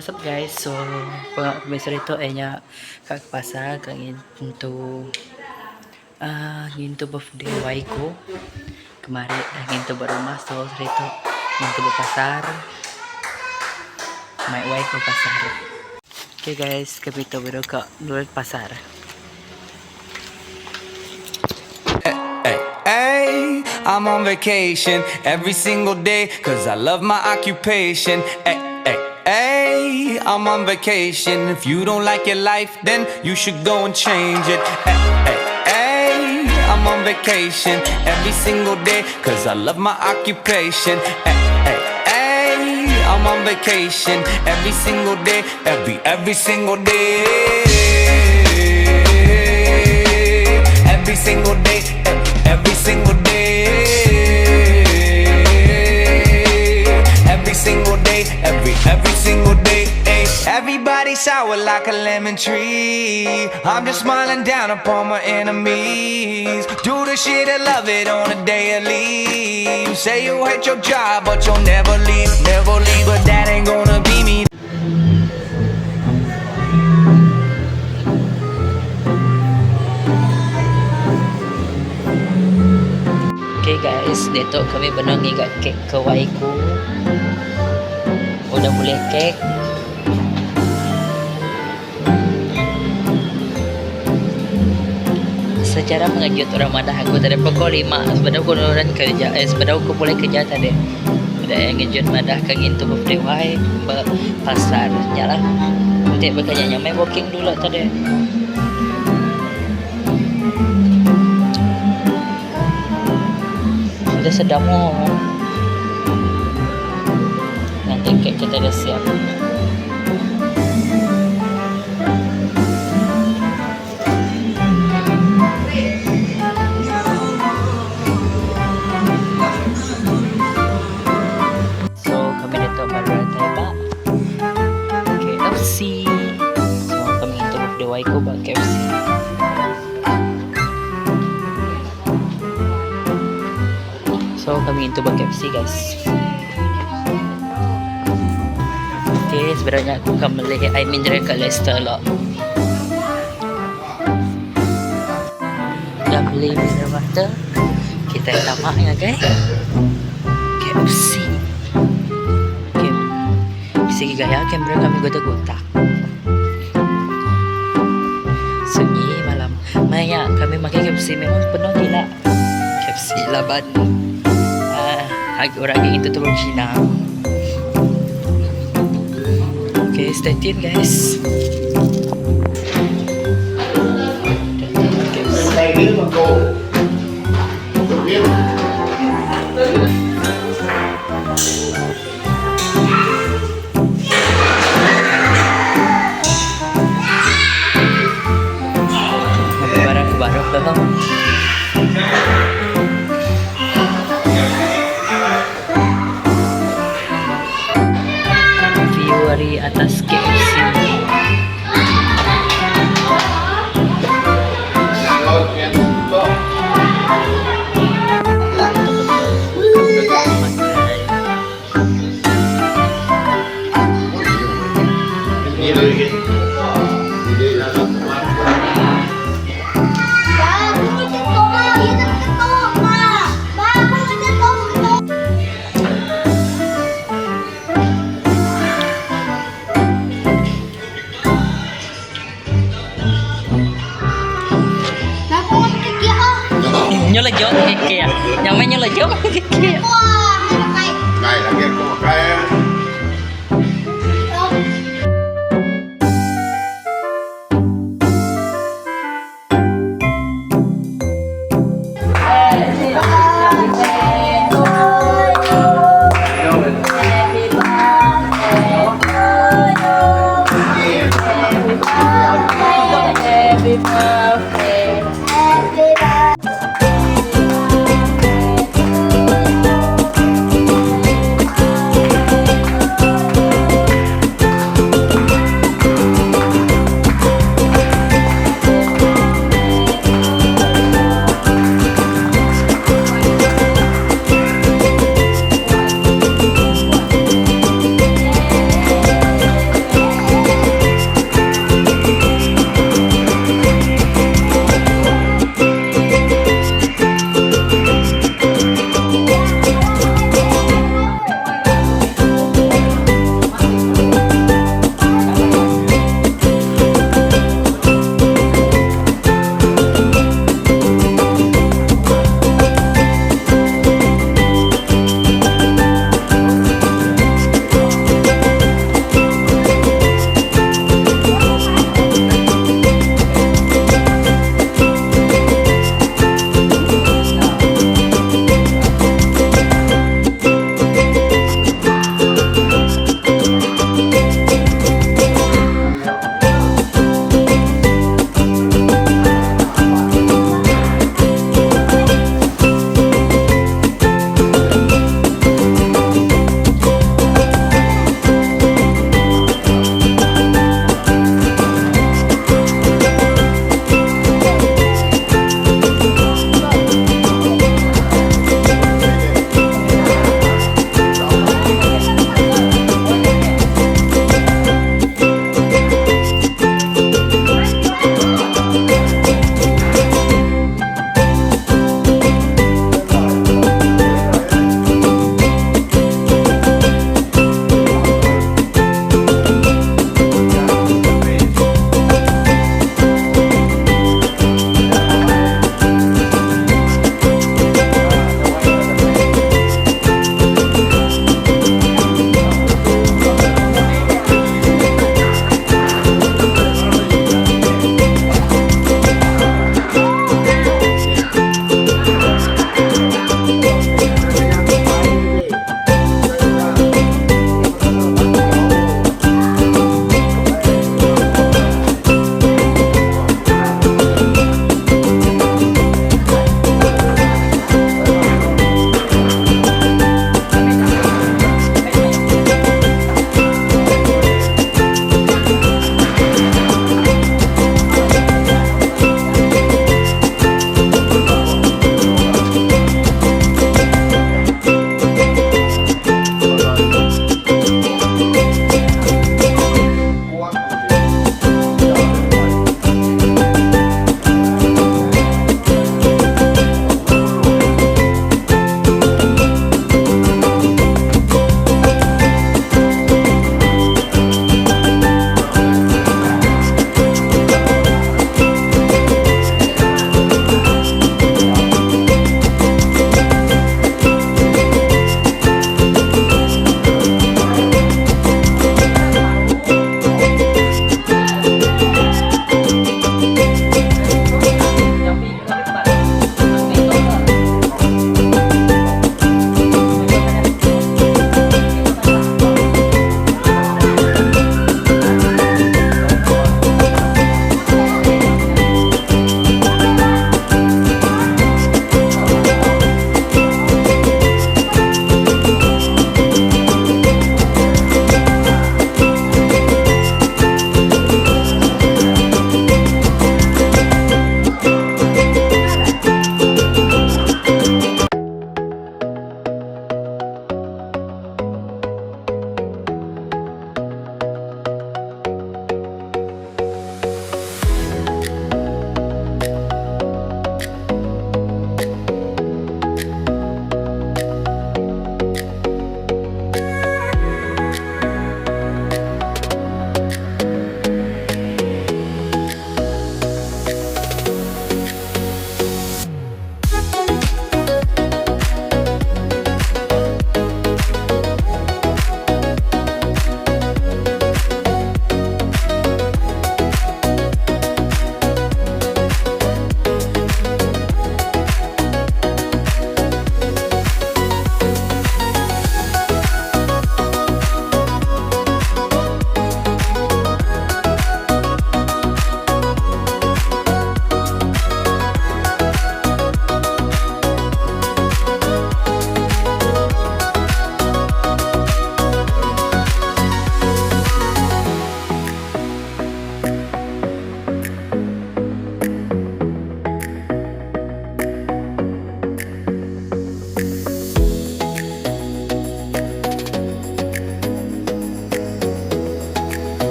What's up guys, so pengawa saritu iya nya ka ke pasar ka ngintu uhh ngintu birthday wai ku kemari dah ngintu ba rumah so saritu ngintu ba pasar mai wai ku pasar. Okay guys kami tu baru ka nurun pasar. I'm on vacation every single day cause I love my occupation. Ay, ay, ay, I'm on vacation. If you don't like your life, then you should go and change it. Ay, ay, ay, I'm on vacation every single day cause I love my occupation. Ay, ay, ay, I'm on vacation every single day, every, every single day. Every single day, every single day. Every single day, every, every single day. Ay. Everybody sour like a lemon tree. I'm just smiling down upon my enemies. Do the shit I love it on a daily. Say you hate your job, but you'll never leave, never leave. But that ain't gonna be me. Okay guys, ditu kami benung ngiga kek ke wai ku. Udah bulih kek. Secara mengejut orang madah aku tadi pukul lima sebedau ku nurun kerja eh sebedau ku pulai kerja tadi. Udah iya ngejut madah ke ngintu birthday wai ba pasar nya lah. Enti baka nya nyamai booking dulu tadi. Udah sedap oh. Nanti kek kita dah siap. So kami ditu baru datai ba KFC. So kami ngintu birthday wai ku ba KFC. So kami ngintu ba KFC guys. Okay, sebenarnya aku akan beli I mean ke Leicester lah. Dah beli mineral water. Kita tamak ngagai KFC. Okay. Sigi gaya kamera kami gotak-gotak. Sunyi malam. Maya kami makai KFC memang penuh gila. KFC laban uh, orang agi ngintu turun Cina. Okay, stay tune guys. Barang ke baruh tu. View ari atas KFC. Nyu lejok kek Nyamai nyu lejok kek.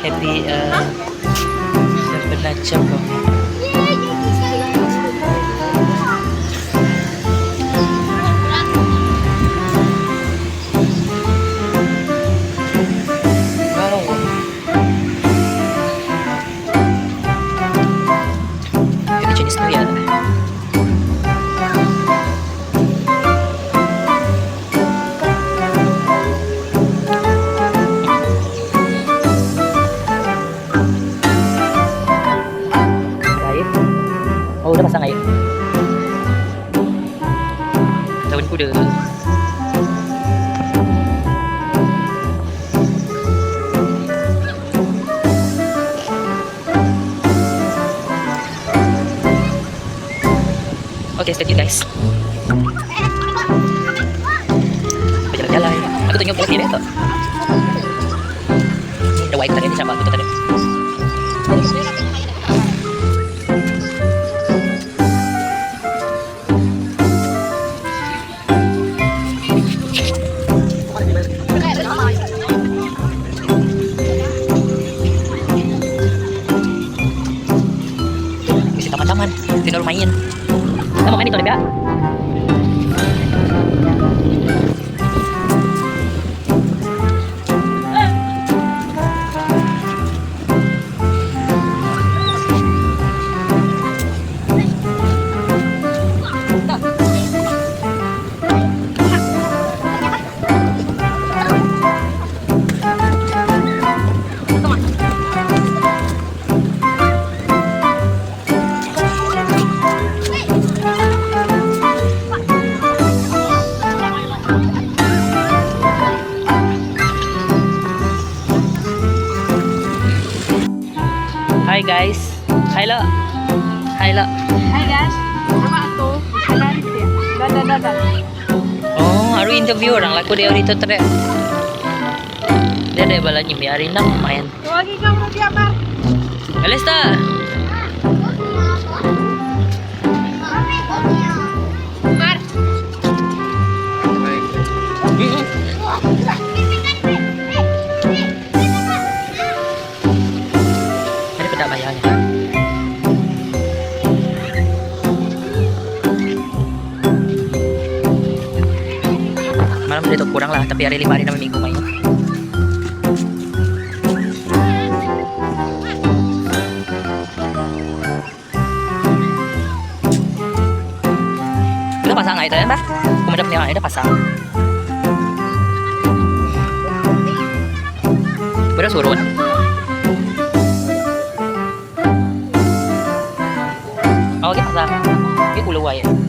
Happy uh, Penacham. Wow. Happy Chinese New Year. Air. Oh, udah pasang air. Tahun kuda. Okay, stay tune guys. Berjalan-jalan. Aku tengok lagi deh tu. Ada white tadi sama aku tadi. Bisi taman-taman, tinggal main. Kita mau main itu ya? Hi guys. Hi lo. Hi lo. Hi guys, nama aku Anan dia. Dadah dadah. Oh, aru interview orang laku dia itu tere. Dia ada balanya bi hari nak main. Lagi kamu dia mar. Alesta. Mar. Ada pedak bayarnya. Malam dia tu kurang lah, tapi hari 5 hari 6 minggu main. Udah pasang air tadi, Mbak? Kemudian punya air udah pasang. Udah surut. Oh, okay, pasang. Ini ulu air.